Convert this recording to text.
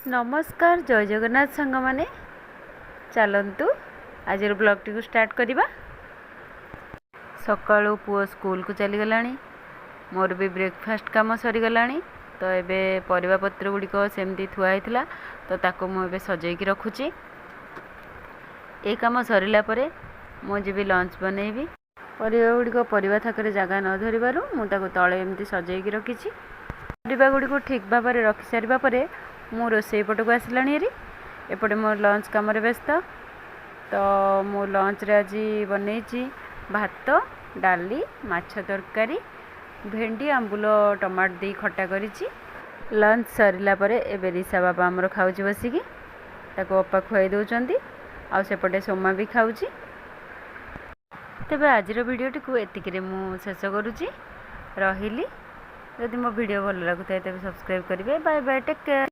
ନମସ୍କାର, ଜୟ ଜଗନ୍ନାଥ ସାଙ୍ଗମାନେ। ଚାଲନ୍ତୁ, ଆଜିର ବ୍ଲଗ୍ଟିକୁ ଷ୍ଟାର୍ଟ କରିବା। ସକାଳୁ ପୁଅ ସ୍କୁଲକୁ ଚାଲିଗଲାଣି, ମୋର ବି ବ୍ରେକଫାଷ୍ଟ କାମ ସରିଗଲାଣି। ତ ଏବେ ପରିବାପତ୍ର ଗୁଡ଼ିକ ସେମିତି ଥୁଆ ହେଇଥିଲା, ତ ତାକୁ ମୁଁ ଏବେ ସଜେଇକି ରଖୁଛି। ଏ କାମ ସରିଲା ପରେ ମୁଁ ଯିବି ଲଞ୍ଚ ବନେଇବି। ପରିବା ଗୁଡ଼ିକ ପରିବା ଥାକରେ ଜାଗା ନ ଧରିବାରୁ ମୁଁ ତାକୁ ତଳେ ଏମିତି ସଜେଇକି ରଖିଛି। ପରିବା ଗୁଡ଼ିକୁ ଠିକ୍ ଭାବରେ ରଖି ସାରିବା ପରେ ମୁଁ ରୋଷେଇ ପଟକୁ ଆସିଲାଣି ହେରି। ଏପଟେ ମୋ ଲଞ୍ଚ କାମରେ ବ୍ୟସ୍ତ। ତ ମୁଁ ଲଞ୍ଚରେ ଆଜି ବନେଇଛି ଭାତ, ଡାଲି, ମାଛ ତରକାରୀ, ଭେଣ୍ଡି ଆମ୍ବୁଲ ଟମାଟୋ ଦେଇ ଖଟା କରିଛି। ଲଞ୍ଚ ସରିଲା ପରେ ଏବେ ରିସା ବାବା ଆମର ଖାଉଛି ବସିକି। ତାକୁ ଅପା ଖୁଆଇ ଦେଉଛନ୍ତି ଆଉ ସେପଟେ ସୋମା ବି ଖାଉଛି। ତେବେ ଆଜିର ଭିଡ଼ିଓଟିକୁ ଏତିକିରେ ମୁଁ ଶେଷ କରୁଛି, ରହିଲି। ଯଦି ମୋ ଭିଡ଼ିଓ ଭଲ ଲାଗୁଥାଏ, ତେବେ ସବସ୍କ୍ରାଇବ୍ କରିବେ। Bye bye, take care.